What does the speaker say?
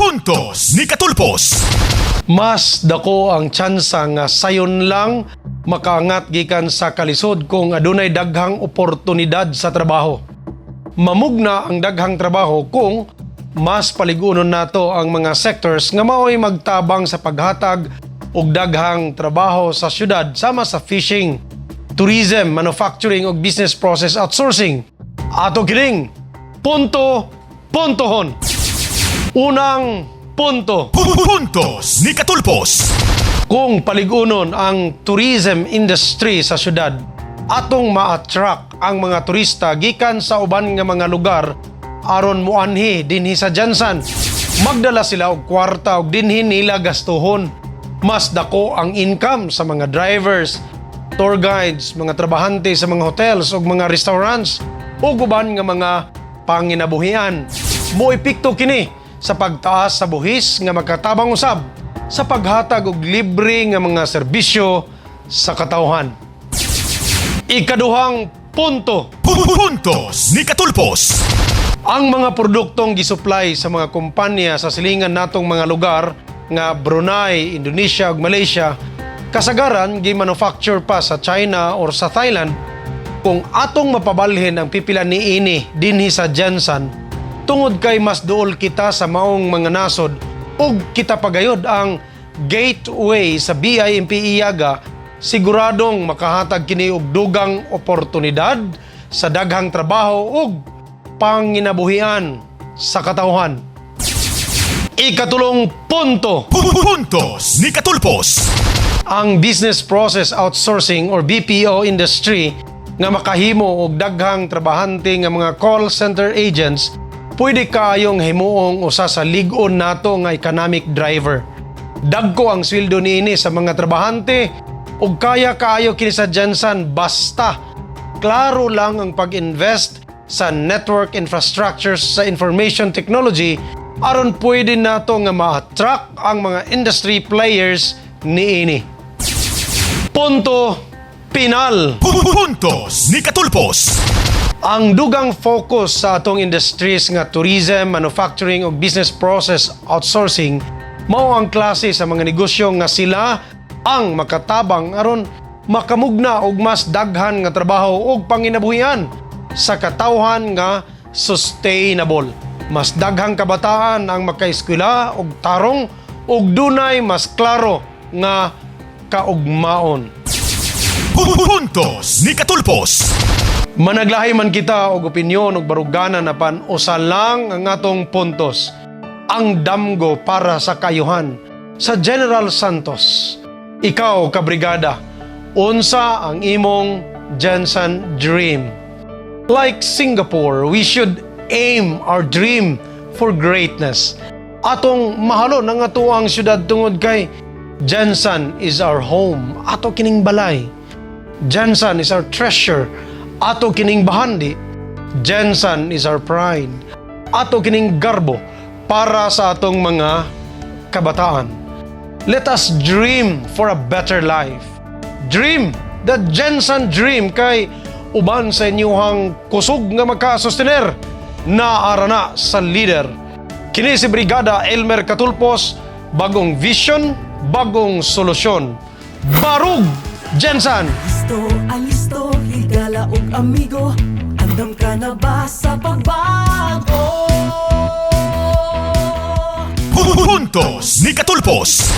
Puntos ni Katulpos. Mas dako ang tsansa nga sayon lang makaangat gikan sa kalisod kung adunay daghang oportunidad sa trabaho. Mamugna ang daghang trabaho kung mas paligunon nato ang mga sectors nga maoy magtabang sa paghatag og daghang trabaho sa syudad sama sa fishing, tourism, manufacturing ug business process outsourcing. Ato kining punto puntohon. Unang punto. Puntos ni Katulpos. Kung paligunon ang tourism industry sa syudad, atong ma-attract ang mga turista gikan sa uban nga mga lugar aron muanhi dinhi sa GenSan. Magdala sila og kwarta og dinhi nila gastuhon. Mas dako ang income sa mga drivers, tour guides, mga trabahante sa mga hotels ug mga restaurants ug uban nga mga panginabuhian. Moepekto kini sa pagtaas sa buhis nga makatabang usab sa paghatag og libre nga mga serbisyo sa katawhan. Ikaduhang punto. Puntos ni Katulpos. Ang mga produktong gisupply sa mga kumpanya sa silingan natong mga lugar nga Brunei, Indonesia ug Malaysia kasagaran gi-manufacture pa sa China or sa Thailand. Kung atong mapabalhin ang pipila niini dinhi sa GenSan tungod kay mas duol kita sa maong mga nasod ug kita pagayod ang gateway sa BIMP EAGA, siguradong makahatag kini og dugang oportunidad sa daghang trabaho ug panginabuhian sa katawhan. Ikatulong punto. Puntos ni Katulpos. Ang business process outsourcing or BPO industry nga makahimo og daghang trabahante nga mga call center agents pwede kaayong himuong usa sa lig-on nato nga economic driver. Dagko ang sweldo niini sa mga trabahante ug kaya kaayo kini sa GenSan basta klaro lang ang pag-invest sa network infrastructures sa information technology aron pwede nato nga ma-attract ang mga industry players niini. Punto pinal. Puntos ni Katulpos. Ang dugang focus sa atong industries nga tourism, manufacturing ug business process outsourcing mao ang klase sa mga negosyo nga sila ang makatabang aron makamugna og mas daghan nga trabaho ug panginabuhian sa katawhan nga sustainable. Mas daghang kabataan ang makaeskwela og tarong ug dunay mas klaro nga kaugmaon. Puntos ni Katulpos. Managlahi man kita og opinyon og baruganan apan usa lang ang atong puntos. Ang damgo para sa kayuhan sa General Santos. Ikaw, kabrigada, unsa ang imong GenSan dream? Like Singapore, we should aim our dream for greatness. Atong mahalon ang atoang syudad tungod kay GenSan is our home. Ato kining balay. GenSan is our treasure. Ato kining bahandi. GenSan is our pride. Ato kining garbo para sa atong mga kabataan. Let us dream for a better life. Dream the GenSan dream kay uban sa inyuhang kusog nga magkasustener naara na sa leader. Kini si Brigada Elmer Katulpos, bagong vision, bagong solusyon. Barug GenSan! Listo, alisto, higala og amigo. Andam ka na ba sa pagbago? Puntos ni Katulpos.